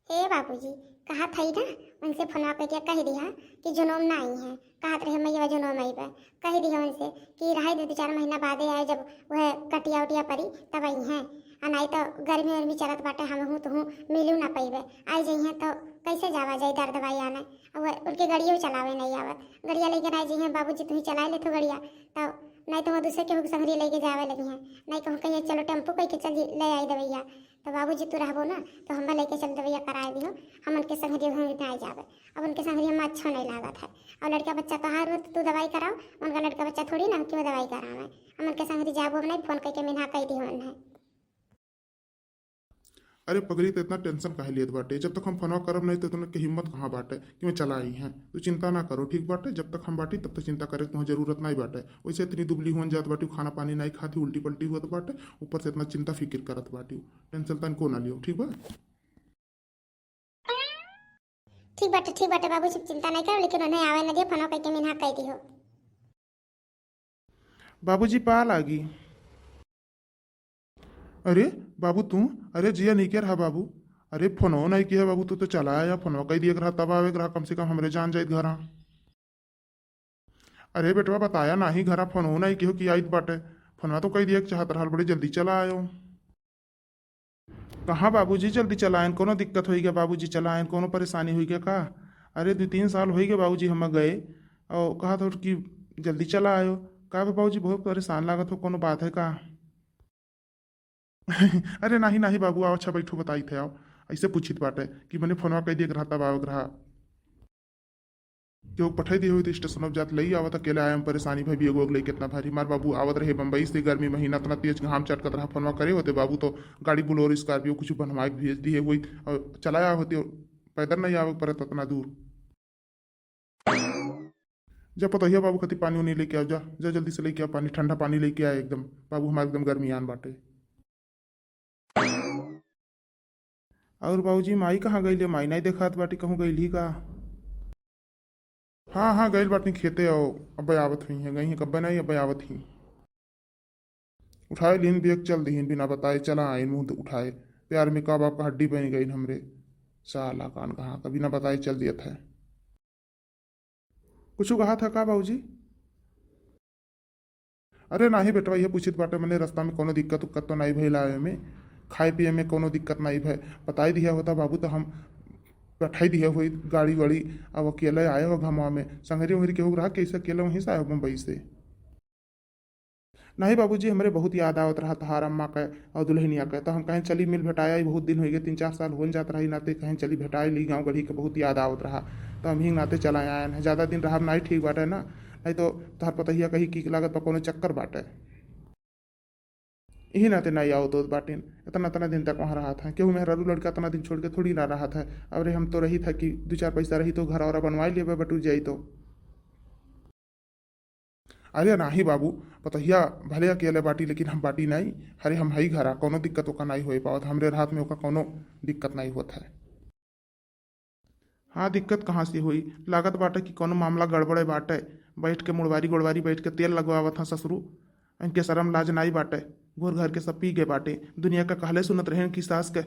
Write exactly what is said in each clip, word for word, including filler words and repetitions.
हे बाबूजी, कहत हई ना, उनसे फोनवा कइके कहि दिहा कि जुनूम ना आई है। कहत रहे मैया जुनूम आइबे, कहि दिहा उनसे कि रहे दे, दो चार महीना बादे आए, जब वह कटिया उटिया परी तब आई हैं। आ नाई तो गर्मी उर्मी चलत बाटे, हमहूँ तुहूँ मिलू ना पइबे। आई जइहें तो कैसे जावा जाई दर दवाई आने। आ वह उनके गड़ियो चलावे नहीं आवत, गड़िया लेके नाई जइहें, बाबूजी तुही चलाए लेथो गड़िया, तो नाई तो वह दूसरे केहू के संगरी लेके जावे लगिहें, नाई कहूँ कहिए चलो टेम्पू कइके चल जी, ले आई दवैया। तो बाबूजी तू रहबो ना, तो हम लेके चल दवैया कराए दिहो, हम उनके संगरी उहंगरी नाई जावे। अब उनके संगरी हम अच्छा नहीं लागत है। और लड़का बच्चा कहाँ रोत तू दवाई कराओ, उनका लड़का बच्चा थोड़ी ना कि वो दवाई करावे। हम उनके संगरी जाबो, हम नहीं फोन कइके मिन्हा कहि दिहो उन्हें। अरे पगली, तो इतना टेंशन काहे लेत बाटे? जब तक हम फोनवा करब नहीं, तो तोहन के हिम्मत कहाँ बाटे कि मैं चला आई हैं? तू चिंता ना करो, ठीक बाटे? जब तक हम बाटी, तब तक चिंता करे के तुहें जरूरत नहीं बाटे। वैसे इतनी दुबली हुअन जात बाटी, खाना पानी नहीं खाती, उल्टी पल्टी हुअत बाटे, ऊपर से इतना चिंता फिकिर करत बाटी। टेंशन तनको ना लियो, ठीक बा? ठीक बाटे, ठीक बाटे बाबूजी, चिंता नहीं करो, लेकिन उन्हें आवे न दियो, फोनवा कइके मिन्हा कहि दिहो। बाबूजी पा लागी। अरे बाबू तू, अरे जिया नीके रहा बाबू। अरे फोनो नहीं किया बाबू, तू तो चला आया, फोनवा कहि दिया रहा तब आवे रहा, कम से कम हमरे जान जाइत घरा। अरे बेटवा बताया नाही घरा, फोनो नहीं किहो कि आइत बाटे। फोनवा तो कहि दिया चाहत रहल, बड़ी जल्दी चला आयो। कहाँ बाबूजी जल्दी चला आयन, कोनो दिक्कत होई गया बाबूजी, चला आयन, कोनो परेशानी होई गया का? अरे दो तीन साल होई गया बाबूजी हम गए, और कहा था कि जल्दी चला आयो। का बे बाबूजी बहुत परेशान लागत हो, कोनो बात है का? अरे नाही नाही बाबू, आओ, अच्छा बैठो, बताई थे, आओ। ऐसे पूछित बाटे कि मने फोनवा कहि दिए रहा तब आवत रहा। केहू पठाई दिए होई तो स्टेशन अब जात लई आवत, अकेले आए हम, परेशानी भाई भी एगो अगले कितना भारी। मार बाबू आवत रहे बम्बई से, गर्मी महीना इतना तेज घाम चटकत रहा, फोनवा करे होते बाबू तो गाड़ी बोलेरो स्कॉर्पियो कुछ बनवा के भेज दिए होई और चला आया होते, पैदल नहीं आवे पड़त इतना दूर। जा पतोहिया बाबू खातिर पानी उनी लेके आओ, जा, जा जल्दी से लेके आओ पानी, ठंडा पानी लेके आए एकदम, बाबू हमारे एकदम गर्मी आन बाटे। और बाबूजी माई कहाँ गइले? माई नहीं देखात बाटी, कहूँ गइल ही का? हाँ हाँ गइल बाटी खेते, आओ अब आवत हुई हैं, गई हैं कब्बे नहीं, अब आवत ही। उठाए लीन बैग चल दिहिन, बिना बताए चला आइन मुँह उठाए। प्यार में का बाप का हड्डी बन गई हमरे। साला कान कहाँ का बिना बताए चल दिया था। कुछ कहा था का बाबूजी? अरे नाही बेटवा, ये पूछित बाटे मने रास्ता में कोनो दिक्कत उक्कत तो नहीं भइल आवे में, खाए पिए में कोनो दिक्कत नहीं भय, बताई दिया होता बाबू तो हम पठाई दिया हुई गाड़ी वाड़ी। अब अकेले आए हो घमवा में, संगरी उंगरी केहू रहा कैसे अकेले वहीं से आए हो बम्बई से? नहीं बाबूजी, हमरे बहुत याद आवत रहा तोहार अम्मा के और दुल्हनिया के, तो हम कहें चली मिल भेटाया, बहुत दिन हो गए, तीन चार साल हो जात रही, नाते कहें चली भेटाई ली, गाँव गढ़ी के बहुत याद आवत रहा, तो हम ही नाते चला आयन है। ज़्यादा दिन रहब नहीं ठीक बाटे ना, नहीं तो तोहार पतहिया कही कि लागत बा कोनो चक्कर बाटे। यही नाते नहीं आवत होत बाटिन, इतना इतना दिन तक वहाँ रहा था, क्यों मेहरारू लड़का इतना दिन छोड़ के थोड़ी ना रहा था। अरे हम तो रही था कि दो चार पैसा रही तो घर और बनवा लेबे बटू जाई तो। अरे नाही बाबू, पतोहिया भले अकेले बाटी लेकिन हम बाटी नहीं। अरे हम हई घरा, कोनो दिक्कत ओका नहीं होए पावत, हमरे रात में ओका कोनो दिक्कत नहीं होत है। हाँ दिक्कत कहाँ से होई, लागत बाटे कि कोनो मामला गड़बड़े बाटे। बैठ के मुड़वारी गोड़वारी बैठ के तेल लगवावत हैं ससुरू, इनके शर्म लाज नहीं बाटे। घोर घर के सब पी गए बाटे। दुनिया का कहले सुनत रहेन कि सास के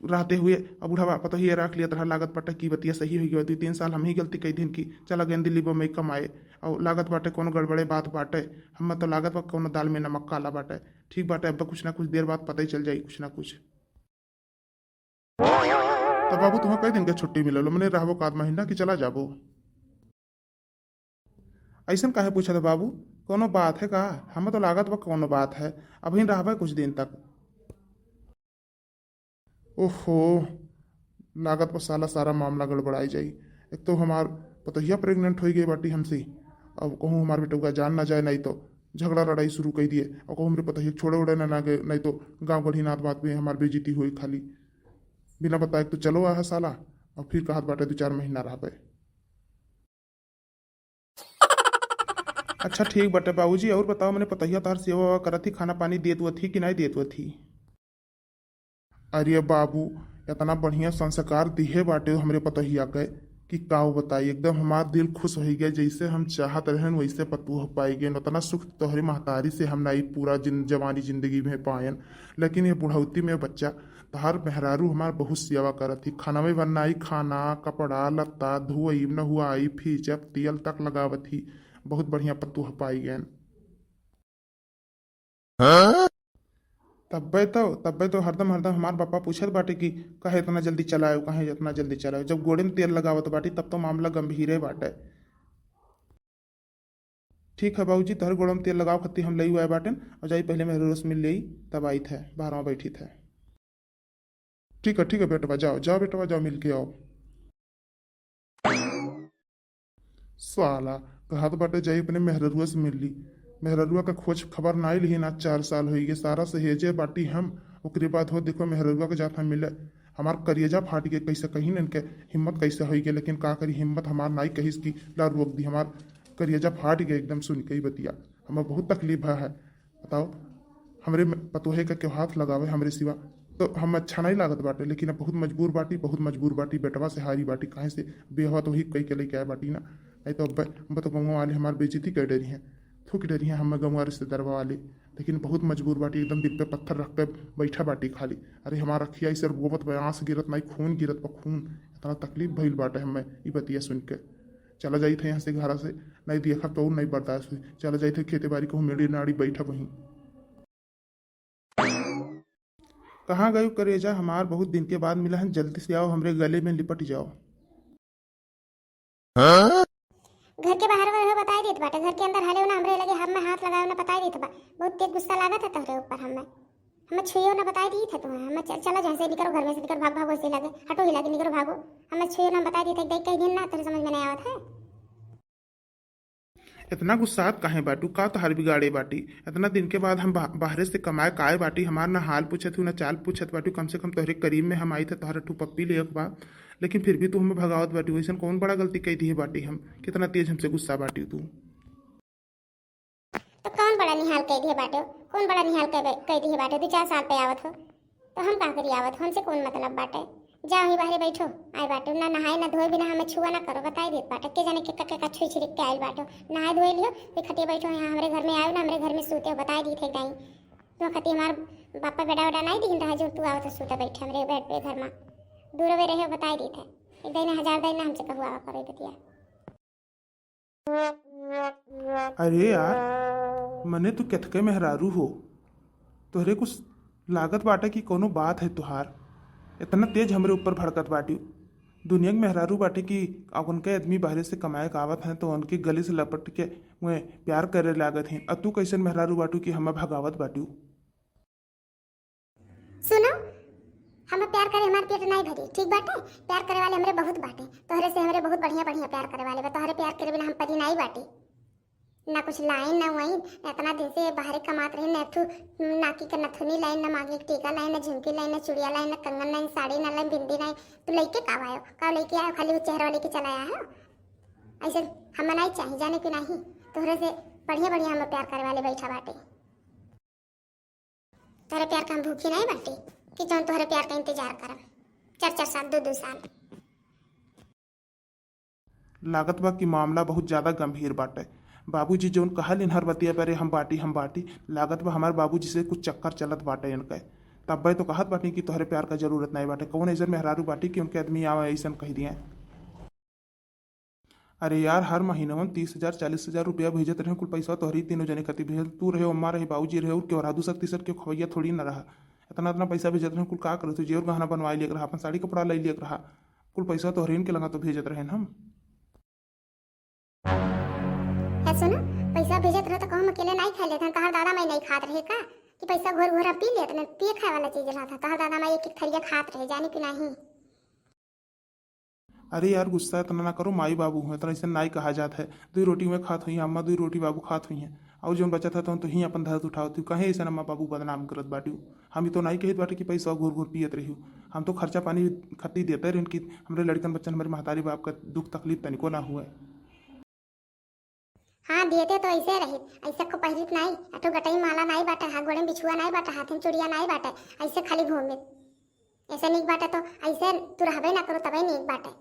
रहते हुए अब बुढ़ावा पतोहिए राख लियत रहा, लागत बाटे कि बतिया सही हो गया। दो तीन साल हम ही गलती कही दिन कि चला गए दिल्ली बम्बई कमाए, और लागत बाटे कोनो गड़बड़े बात बाटे। हमें तो लागत बा कोनो दाल में नमक काला बाटे। ठीक बाटे, अब कुछ ना कुछ देर बाद पता ही चल जाई कुछ ना कुछ। तो बाबू तुम्हें कई दिन के छुट्टी मिलल, मने रहबो का आध महीना कि चला जाबो? ऐसन काहे पूछत है बाबू? कोनो बात है का? हमें तो लागत बा कोनो बात है, अबही रहबे कुछ दिन तक। ओहो, लागत बा साला सारा मामला गड़बड़ाई जाई। एक तो हमार पतोहिया प्रेग्नेंट हो गई बाटी हमसे, अब कहूँ हमार बेटौगा जान ना जाए, नहीं तो झगड़ा लड़ाई शुरू कर दिए, और कहूँ हमरे पतोहिया छोड़े उड़े ना लागे, नहीं तो गाँव गढ़ी नात बात में हमार बेइज्जती होई खाली। बिना बताए तो चलो आहा साला, और फिर कहत बाटे दो चार महीना रहबे। अच्छा ठीक बाटे बाबूजी, और बताओ, मने पतोहिया तोहार सेवा वेवा करत ही, खाना पानी देत वत ही कि नहीं देत वत ही? अरे बाबू, इतना बढ़िया संस्कार दिहे बाटे हमरे पतोहिया के कि का बताई, एकदम हमार दिल खुश हो गया। जैसे हम चाहत रहन वैसे पतोह पाई गए। उतना सुख तोहरे महतारी से हम नहीं पूरा जिन जवानी जिंदगी में पायन, लेकिन ये बुढ़ौती में बच्चा तहार मेहरारू हमार बहुत सेवा करत ही, खाना में बनाई, खाना, कपड़ा लत्ता धोई, नहुआई, फीचब, तेल तक लगावत ही। बहुत बढ़िया पतोह पाई गएन। तब्बे तो तब्बे तो हरदम हरदम हमार पापा पूछत बाटे कि काहे इतना जल्दी चलायो, काहे इतना जल्दी चलायो। जब गोड़े में तेल लगावत बाटी तब तो मामला गंभीरे बाटे। ठीक है बाबूजी, तोहरे गोड़े में तेल लगाव खत्ती हम लई आए बाटेन, और जाई पहले मेहरारू से मिल लेई, तब आई थे बाहर में बैठी थे। ठीक है, ठीक है बेटवा, जाओ, जाओ बेटवा, जाओ, मिल के आओ। साला कहत बाटे जाई अपने मेहररुआ से मिल ली। मेहररुआ का खोज खबर नाई लिहिन, आज चार साल होई गए। सारा सहेजे बाटी हम, ओकरे बाद हो देखो मेहररुआ के जात हम मिले। हमार करियजा फाट गए, कैसे कहीं इनके हिम्मत कैसे होई गए, लेकिन का करी, हिम्मत हमार नाई कहिस कि ला रोक दी। हमार करियजा फाट गए एकदम सुन के ही बतिया। हमें बहुत तकलीफ है, है। बताओ, हमरे म-, पतोहे का क्यों हाथ लगावे हमरे सिवा? तो हम अच्छा नहीं लागत बाटे, लेकिन अब बहुत मजबूर बाटी, बहुत मजबूर बाटी, बेटवा से हारी बाटी, काहे से बियाहवा तो ही कई के लेके आए बाटी ना, नहीं तो अब, अब तो गंगवा वाले हमार बेइज्जती कर डरी हैं, थूक डरी हैं हमें गंगवा रिश्तेदारवा वाले। लेकिन बहुत मजबूर बाटी, एकदम दिल पे पत्थर रख के बैठा बाटी खाली। अरे हमार अखिया इसे रोवत बा, आंस गिरत नहीं, खून गिरत बा, खून। इतना तकलीफ भइल बाटे हमें ई बतिया सुन के। चला जाइत है यहाँ से, घरा से, नहीं देखा तो नहीं बर्दाश्त हुई। चला जाइत है खेते बारी कहूँ मेड़ी नाड़ी बैठा वहीं। कहाँ गयू करेजा हमार, बहुत दिन के बाद मिला है, जल्दी से आओ हमरे गले में लिपट जाओ। घर के बाहर में रहो बताई देत बाटे, घर के अंदर हाले ना हमरे लगे, हम में हाथ लगाओ ना बताई देत बा। बहुत तेज गुस्सा लागत है तोहरे ऊपर हमें। हमें छुइयो ना बताई दी थे तुम्हें, हमें चल, चला जहाँ से निकलो, घर में से निकल, भाग, भागो, ऐसे लगे, हटो ही लगे, निकलो, भागो। हमें छुइयो ना बताई दी थे, देख कई दिन ना तेरे समझ में नहीं आवत है। इतना गुस्सात काहे बाटू? का तोहार बिगाड़े बाटी? इतना दिन के बाद हम बा-, बाहरे से कमाए काए बाटी, हमार ना हाल पूछत हूँ, ना चाल पूछत बाटू। कम से कम तोहरे करीब में हम आई थे, तोहरा ठू पप्पी ले एक बा, लेकिन फिर भी तू हमें भगावत बाटी। वैसन कौन बड़ा गलती कह दिए बाटी हम? कितना तेज हमसे गुस्सा बाटी तू? तो कौन बड़ा निहाल कह दिए बाटे? कौन बड़ा निहाल कह, कह दिए बाटे? दो चार साल पे आवत हो, तो हम का करी आवत हो? हमसे कौन मतलब बाटे? जाओ ही बाहरे बैठो, आए बाटे ना नहाए ना धोए बिना हमें छुआ ना करो, बताई देत बाटे। के जाने के का, के का छुई छिड़क के आइल बाटे। नहाए धोए लियो, फिर खटिया बैठो यहाँ, हमरे घर में आयो ना, हमरे घर में सूते हो, बताई दी थे दाई। तो खती हमार बापा बेटा बेटा नहीं दिन रहा जो तू आवत सूते बैठे हमरे बेड पे घर में। दूर वे रहे, बताई दी थे। एक दिन हजार दिन ना हमसे कहू आवा करो बतिया। अरे यार, मने तू केतके मेहरारू हो, तोहरे कुछ लागत बाटे कि कौनो बात है तोहार, इतना तेज हमरे ऊपर भड़कत बाटी। दुनिया के मेहरारू बाटे कि उनके आदमी बाहरे से कमाए के आवत हैं तो उनके गले से लपट के उहे प्यार करे लागत हैं, और तू कैसन मेहरारू बाटू कि हमें भगावत बाटू? सुनो, हम प्यार करे, हमार पेट नाई भरी, ठीक बाटे? प्यार करे वाले हमरे बहुत बाटे, तोहरे से हमरे बहुत बढ़िया बढ़िया प्यार करे वाले बा। तोहरे प्यार करे बिना हम परी नाई बाटे। ना कुछ लाइन ना वाइन, इतना दिन से बाहरे कमात रही, ना एक ठू नाकी के नथुनी लाइन, ना मांगे के टीका लाइन, ना झुमकी लाइन, ना चुड़िया लाइन, ना कंगन लाइन, साड़ी ना लाइन, बिंदी लाइन। तू लइके का आयो? का लइके आयो? खाली वो चेहरा लेके चला आया हो। ऐसे हम नाई चाही, जाने की नहीं। तोहरे से बढ़िया बढ़िया हम प्यार करे वाले बैठा बाटे। तोहरे प्यार का हम भूखी नहीं बाटी कि जौन तोहरे प्यार का इंतजार करब चार चार साल, दो दो साल। लागत बा कि मामला बहुत ज्यादा गंभीर बाटे। बाबूजी जौन कहलिन हर बतिया पे, "अरे हम बाटी, हम बाटी," लागत बा हमार बाबूजी से कुछ चक्कर चलत बाटे इनके। तब्बे तो कहत बाटी कि तोहरे प्यार का जरूरत नहीं बाटे। कौन ऐसन मेहरारू बाटी कि उनके आदमी आवे ऐसन कह दिए? अरे यार, हर महीनवन तीस हजार, चालीस हजार रुपया भेजत रहे, कुल पैसा तोहरी तीनों जने खातिर भेजत। तू रहे, अम्मा रहे, बाबूजी रहे, और क्यों रहा? दूसर तीसर क्यों खवैया थोड़ी ना रहा। इतना इतना पैसा भेजत रहे, कुल का करत? तू जेवर गहना बनवाए लियक रहा, अपन साड़ी कपड़ा ले लियक रहा, कुल पैसा तोहरे इनके लगा तो भेजत रहे हम। है सुनो, पैसा भेजत रहे तो कहूँ हम अकेले नहीं खा लेते, तोहर दादा माई नहीं खात रहे का? कि पैसा घोर घोर हम पी लेते, पिए खाए वाला चीज रहा था, तोहर दादा माई एक एक थरिया खात रहे, जाने की नहीं। अरे यार, गुस्सा इतना ना करो, माई बाबू हो, इतना ऐसे नाई कहा जात है। दुई रोटी में खात हुई हैं अम्मा, दुई रोटी बाबू खात हुई हैं, और जौन बचत है तो, तो ही अपन धरत उठावत हुई। कहे ऐसे अम्मा बाबू बदनाम करत बाटियो? हम ही तो नाई कहत बाटे कि पैसा घूर घूर पियत रही हो। हम तो खर्चा पानी खत्ती देते रहन कि हमरे लड़कन बच्चन, हमारे महतारी बाप का दुख तकलीफ तनिको ना हुए। हाँ, देते तो ऐसे रहित, ऐसे को पहिरित नाई, अठो गटई माला नाई बाटे, हा गोड़े में बिछुआ नाई बाटे, हाथे में चूड़िया नाई बाटे, ऐसे खाली घूमित। ऐसे नीक बाटे तो ऐसे तू रहबे ना करू, तबे नीक बाटे।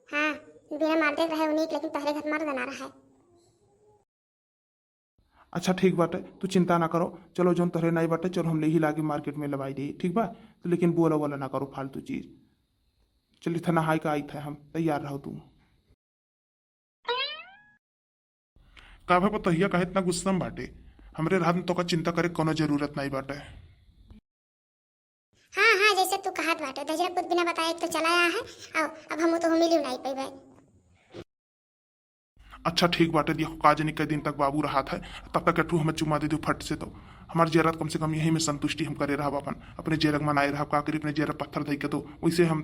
हाँ, बिना मर्दे रहे उ नीक, लेकिन तोहरे घर मर्द ना रहे। अच्छा ठीक बाटे, तू चिंता ना करो, चलो जौन तोहरे नाई बाटे, चलो हम ले ही लागे मार्केट में लवाई दे, ठीक बा? लेकिन बोला वाला ना करो फालतू चीज। चली था नहाए का आई था हम, तैयार रहो तू। का भा पतोहिया काहे इतना गुस्सा में बाटे? हमरे रहत में तोका चिंता करे के कौनो जरूरत नाई बाटे। हाँ हाँ, जैसे तू कहत बाटे, दहिजरा पूत बिना बताए तो चला आया है। आओ, अब हम तो मिली नहीं पाइबे। अच्छा ठीक बाटे, देखो का जानी कई दिन तक बाबू रहत है, तब तक एठू हमें चुम्मा दे दो फट से। तो हमार जियरा कम से कम यही में संतुष्टि हम करे रहब, अपन अपने जियरा के मनाए रहब। का करी, अपने जियरा पत्थर धई के तो वैसे हम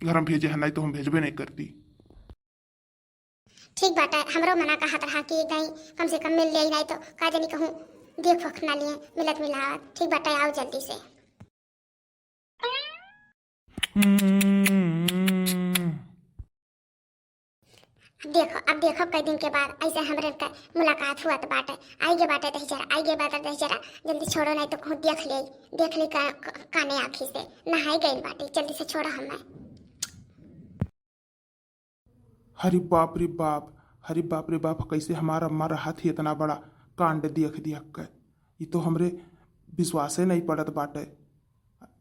घर में भेजे है, नहीं तो हम भेजबे नहीं करती। ठीक बाटे, हमरो मना कहत रहा कि गई कम से कम मिल ले, नहीं तो का जानी कहूँ देख वख ना लिए मिलत मिलावत। ठीक बाटे, आओ जल्दी से। हम्म। अब देखो, अब देखो कई दिन के बाद ऐसे हमरे के मुलाकात हुआ तो बाटे। आई गे बाटे दहिजरा, आई गे बाटे दहिजरा, जल्दी छोड़ो नहीं तो कहूँ देख ले, देख ले का, का, काने आँखी से नहाए गइल बाटे, जल्दी से छोड़ो हमें। हरे बाप रे बाप, हरे बाप रे बाप, कैसे हमार अम्मा रहत ही इतना बड़ा कांड देख दिया के। ई तो हमरे विश्वासे नहीं पड़त बाटे।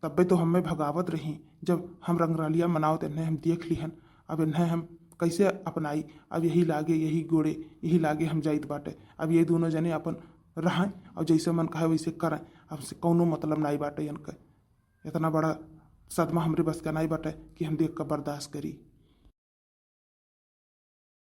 तब्बे तो हमें भगावत रही, जब हम रंगरलिया मनावत इन्हें हम देख लिहन। अब इन्हें हम कैसे अपनाई? अब यही लागे, यही गोड़े, यही लागे हम जाइत बाटे। अब ये दोनों जने अपन रहें और जैसे मन कहे वैसे करें। अब से कौनो मतलब नाई बाटे इनके। इतना बड़ा सदमा हमरे बस का नाई बाटे कि हम देख के बर्दाश्त करी।